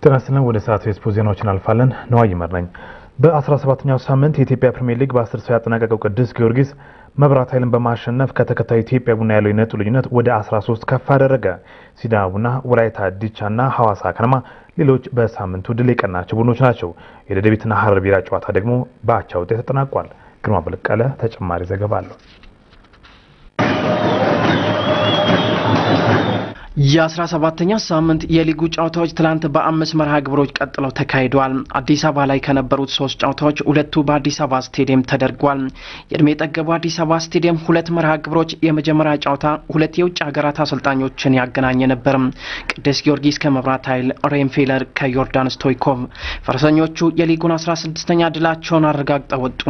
ጤና ይስጥልን። ወደ ሰዓቱ የስፖርት ዜናዎች እናልፋለን። ነዋይ ይመር ነኝ። በ17ኛው ሳምንት የኢትዮጵያ ፕሪሚየር ሊግ በ10 ሰው ያጠናቀቀው ቅዱስ ጊዮርጊስ መብራት ኃይልን በማሸነፍ ከተከታዩ ኢትዮጵያ ቡና ያለው የነጥብ ልዩነት ወደ 13 ከፍ አደረገ። ሲዳማ ቡና፣ ወላይታ ዲቻና ሐዋሳ ከነማ ሌሎች በሳምንቱ ድል የቀናቸው ቡድኖች ናቸው። የደደቢትና ሐረር ቢራ ጨዋታ ደግሞ በአቻ ውጤት ተጠናቋል። ግርማ በለቀለ ተጨማሪ ዘገባ አለው። የ17ኛ ሳምንት የሊጉ ጨዋታዎች ትላንት በአምስት መርሃ ግብሮች ቀጥለው ተካሂደዋል። አዲስ አበባ ላይ ከነበሩት ሶስት ጨዋታዎች ሁለቱ በአዲስ አበባ ስቴዲየም ተደርጓል። የእድሜ ጠገቡ አዲስ አበባ ስቴዲየም ሁለት መርሃ ግብሮች የመጀመሪያ ጨዋታ ሁለት የውጭ ሀገራት አሰልጣኞችን ያገናኘ ነበር። ቅዱስ ጊዮርጊስ ከመብራት ኃይል፣ ሬንፌለር ከዮርዳን ስቶይኮቭ። ፈረሰኞቹ የሊጉን 16ኛ ድላቸውን አረጋግጠው ወጡ።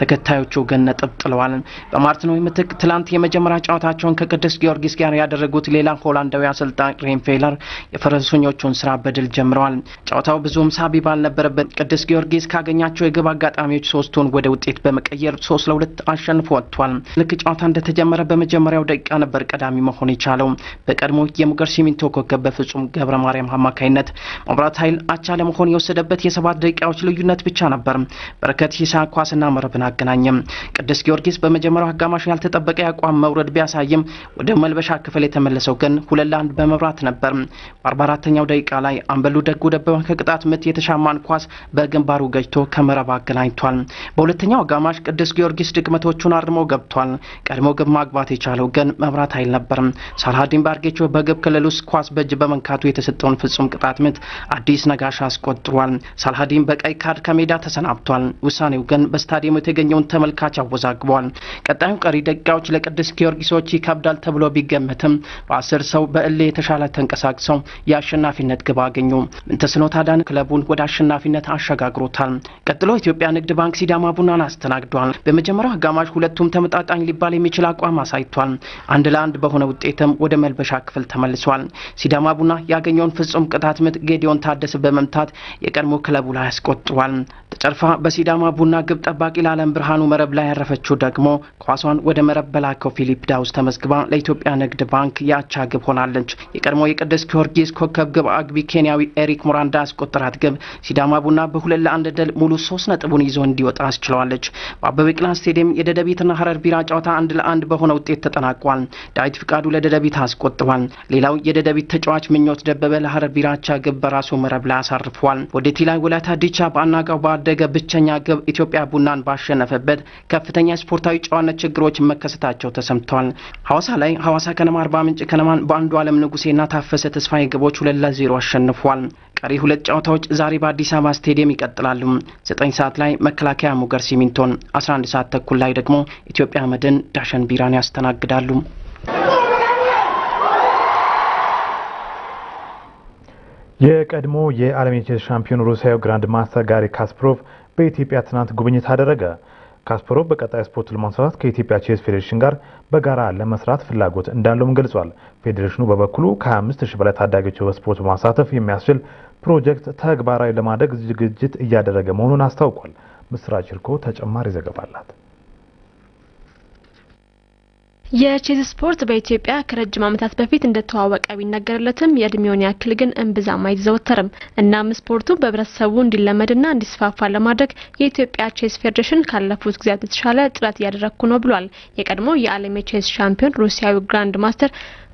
ተከታዮቹ ግን ነጥብ ጥለዋል። በማርቲኖ ምትክ ትላንት የመጀመሪያ ጨዋታቸውን ከቅዱስ ጊዮርጊስ ጋር ያደረጉት ሌላ ሆላንዳዊ አሰልጣኝ ሬንፌለር የፈረሰኞቹን ስራ በድል ጀምረዋል። ጨዋታው ብዙም ሳቢ ባልነበረበት ቅዱስ ጊዮርጊስ ካገኛቸው የግብ አጋጣሚዎች ሶስቱን ወደ ውጤት በመቀየር 3-2 አሸንፎ ወጥቷል። ልክ ጨዋታ እንደተጀመረ በመጀመሪያው ደቂቃ ነበር ቀዳሚ መሆን የቻለው። በቀድሞ የሙገር ሲሚንቶ ኮከብ በፍጹም ገብረ ማርያም አማካይነት መብራት ኃይል አቻ ለመሆን የወሰደበት የ7 ደቂቃዎች ልዩነት ብቻ ነበር። በረከት ይስሐቅ ኳስና መረብን አገናኘም። ቅዱስ ጊዮርጊስ በመጀመሪያው አጋማሽ ያልተጠበቀ የአቋም መውረድ ቢያሳይም ወደ መልበሻ ክፍል የተመለሰው ግን 2-1 በመብራት ነበር። በ44ኛው ደቂቃ ላይ አምበሉ ደጉ ደበበ ከቅጣት ምት የተሻማን ኳስ በግንባሩ ገጭቶ ከመረብ አገናኝቷል። በሁለተኛው አጋማሽ ቅዱስ ጊዮርጊስ ድክመቶቹን አርሞ ገብቷል። ቀድሞ ግብ ማግባት የቻለው ግን መብራት ኃይል ነበር። ሳልሃዲን ባርጌቾ በግብ ክልል ውስጥ ኳስ በእጅ በመንካቱ የተሰጠውን ፍጹም ቅጣት ምት አዲስ ነጋሽ አስቆጥሯል። ሳልሃዲን በቀይ ካርድ ከሜዳ ተሰናብቷል። ውሳኔው ግን በስታዲየሙ የተገኘውን ተመልካች አወዛግቧል። ቀጣዩ ቀሪ ደቂቃዎች ለቅዱስ ጊዮርጊሶች ይከብዳል ተብሎ ቢገመትም በ10 ሰው በእልህ የተሻለ ተንቀሳቅሰው የአሸናፊነት ግብ አገኙ። ምንተስኖት አዳነ ክለቡን ወደ አሸናፊነት አሸጋግሮታል። ቀጥሎ ኢትዮጵያ ንግድ ባንክ ሲዳማ ቡናን አስተናግዷል። በመጀመሪያው አጋማሽ ሁለቱም ተመጣጣኝ ሊባል የሚችል አቋም አሳይቷል። 1-1 በሆነ ውጤትም ወደ መልበሻ ክፍል ተመልሷል። ሲዳማ ቡና ያገኘውን ፍጹም ቅጣት ምት ጌዲዮን ታደሰ በመምታት የቀድሞ ክለቡ ላይ አስቆጥሯል። ተጨርፋ በሲዳማ ቡና ግብ ጠባቂ ለዓለም ብርሃኑ መረብ ላይ ያረፈችው ደግሞ ኳሷን ወደ መረብ በላከው ፊሊፕ ዳውስ ተመዝግባ ለኢትዮጵያ ንግድ ባንክ የአቻ ግብ ሆናለች። የቀድሞ የቅዱስ ጊዮርጊስ ኮከብ ግብ አግቢ ኬንያዊ ኤሪክ ሙራንዳ ያስቆጠራት ግብ ሲዳማ ቡና በ2-1 ድል ሙሉ 3 ነጥቡን ይዞ እንዲወጣ አስችለዋለች። በአበበ ቢቂላ ስቴዲየም የደደቢትና ሐረር ቢራ ጨዋታ 1-1 በሆነ ውጤት ተጠናቋል። ዳዊት ፍቃዱ ለደደቢት አስቆጥሯል። ሌላው የደደቢት ተጫዋች ምኞት ደበበ ለሐረር ቢራ አቻ ግብ በራሱ መረብ ላይ አሳርፏል። ወደቲ ላይ ወላይታ ዲቻ በአናጋው ባደገ ብቸኛ ግብ ኢትዮጵያ ቡናን ባሸነፈበት ከፍተኛ ስፖርታዊ ጨዋነት ችግሮች መከሰታቸው ተሰምተዋል። ሐዋሳ ላይ ሐዋሳ ከነማ አርባ ምንጭ ከነማን በአንዱ ዓለም ንጉሴና ታፈሰ ተስፋዬ ግቦች 2-0 አሸንፏል። ቀሪ ሁለት ጨዋታዎች ዛሬ በአዲስ አበባ ስቴዲየም ይቀጥላሉ። 9 ሰዓት ላይ መከላከያ ሙገር ሲሚንቶን፣ 11 ሰዓት ተኩል ላይ ደግሞ ኢትዮጵያ መድን ዳሸን ቢራን ያስተናግዳሉ። የቀድሞ የዓለም የቼስ ሻምፒዮን ሩሲያዊ ግራንድ ማስተር ጋሪ ካስፓሮቭ በኢትዮጵያ ትናንት ጉብኝት አደረገ። ካስፓሮቭ በቀጣይ ስፖርቱን ለማስፋፋት ከኢትዮጵያ ቼስ ፌዴሬሽን ጋር በጋራ ለመስራት ፍላጎት እንዳለውም ገልጿል። ፌዴሬሽኑ በበኩሉ ከ25,000 በላይ ታዳጊዎች በስፖርት በማሳተፍ የሚያስችል ፕሮጀክት ተግባራዊ ለማድረግ ዝግጅት እያደረገ መሆኑን አስታውቋል። ምስራች እርኮ ተጨማሪ ዘገባ አላት። የቼዝ ስፖርት በኢትዮጵያ ከረጅም ዓመታት በፊት እንደተዋወቀ ቢነገርለትም የእድሜውን ያክል ግን እምብዛም አይዘወተርም። እናም ስፖርቱ በህብረተሰቡ እንዲለመድና እንዲስፋፋ ለማድረግ የኢትዮጵያ ቼዝ ፌዴሬሽን ካለፉት ጊዜያት የተሻለ ጥረት እያደረግኩ ነው ብሏል። የቀድሞ የዓለም የቼዝ ሻምፒዮን ሩሲያዊ ግራንድ ማስተር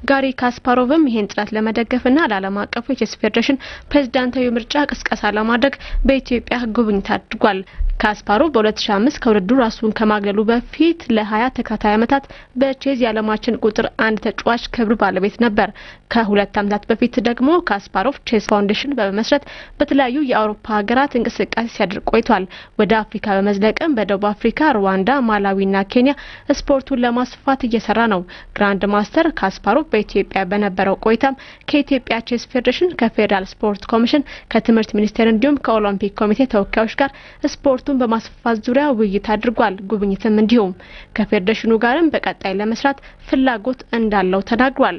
ጋሪ ካስፓሮቭም ይህን ጥረት ለመደገፍና ለዓለም አቀፉ የቼዝ ፌዴሬሽን ፕሬዝዳንታዊ ምርጫ ቅስቀሳ ለማድረግ በኢትዮጵያ ጉብኝት አድርጓል። ካስፓሮቭ በ2005 ከውድድሩ ራሱን ከማግለሉ በፊት ለ20 ተከታታይ ዓመታት በቼዝ የዓለማችን ቁጥር 1 ተጫዋች ክብር ባለቤት ነበር። ከሁለት ዓመታት በፊት ደግሞ ካስፓሮቭ ቼዝ ፋውንዴሽን በመመስረት በተለያዩ የአውሮፓ ሀገራት እንቅስቃሴ ሲያደርግ ቆይቷል። ወደ አፍሪካ በመዝለቅም በደቡብ አፍሪካ፣ ሩዋንዳ፣ ማላዊና ኬንያ ስፖርቱን ለማስፋፋት እየሰራ ነው። ግራንድ ማስተር ካስፓሮቭ በኢትዮጵያ በነበረው ቆይታም ከኢትዮጵያ ቼዝ ፌዴሬሽን፣ ከፌዴራል ስፖርት ኮሚሽን፣ ከትምህርት ሚኒስቴር እንዲሁም ከኦሎምፒክ ኮሚቴ ተወካዮች ጋር ስፖርቱን በማስፋፋት ዙሪያ ውይይት አድርጓል። ጉብኝትም እንዲሁም ከፌዴሬሽኑ ጋርም በቀጣይ ለመስራት ለመስራት ፍላጎት እንዳለው ተናግሯል።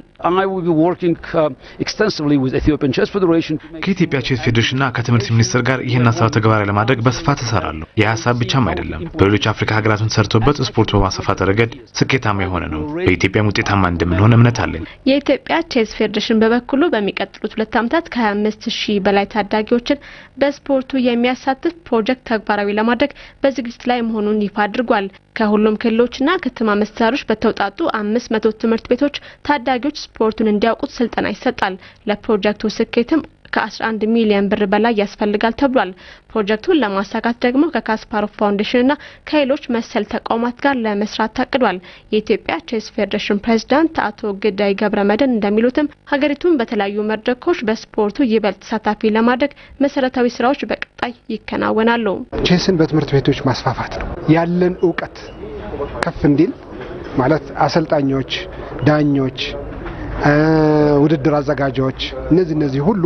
ከኢትዮጵያ ቼስ ፌዴሬሽንና ከትምህርት ሚኒስቴር ጋር ይህን ሀሳብ ተግባራዊ ለማድረግ በስፋት እሰራለሁ። ይህ ሀሳብ ብቻም አይደለም፣ በሌሎች አፍሪካ ሀገራትም ሰርቶበት ስፖርቱ በማስፋፋት ረገድ ስኬታማ የሆነ ነው። በኢትዮጵያም ውጤታማ እንደምንሆን እምነት አለኝ። የኢትዮጵያ ቼስ ፌዴሬሽን በበኩሉ በሚቀጥሉት 2 ዓመታት ከ25 ሺህ በላይ ታዳጊዎችን በስፖርቱ የሚያሳትፍ ፕሮጀክት ተግባራዊ ለማድረግ በዝግጅት ላይ መሆኑን ይፋ አድርጓል። ከሁሉም ክልሎችና ከተማ መስተዳድሮች በተውጣጡ 500 ትምህርት ቤቶች ታዳጊዎች ስፖርቱን እንዲያውቁት ስልጠና ይሰጣል። ለፕሮጀክቱ ስኬትም ከ11 ሚሊዮን ብር በላይ ያስፈልጋል ተብሏል። ፕሮጀክቱን ለማሳካት ደግሞ ከካስፓሮቭ ፋውንዴሽንና ከሌሎች መሰል ተቋማት ጋር ለመስራት ታቅዷል። የኢትዮጵያ ቼስ ፌዴሬሽን ፕሬዝዳንት አቶ ግዳይ ገብረ መድህን እንደሚሉትም ሀገሪቱን በተለያዩ መድረኮች በስፖርቱ ይበልጥ ተሳታፊ ለማድረግ መሰረታዊ ስራዎች በቀጣይ ይከናወናሉ። ቼስን በትምህርት ቤቶች ማስፋፋት ነው። ያለን እውቀት ከፍ እንዲል ማለት አሰልጣኞች፣ ዳኞች፣ ውድድር አዘጋጆች እነዚህ ሁሉ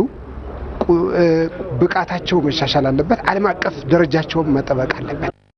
ብቃታቸው መሻሻል አለበት። ዓለም አቀፍ ደረጃቸውን መጠበቅ አለበት።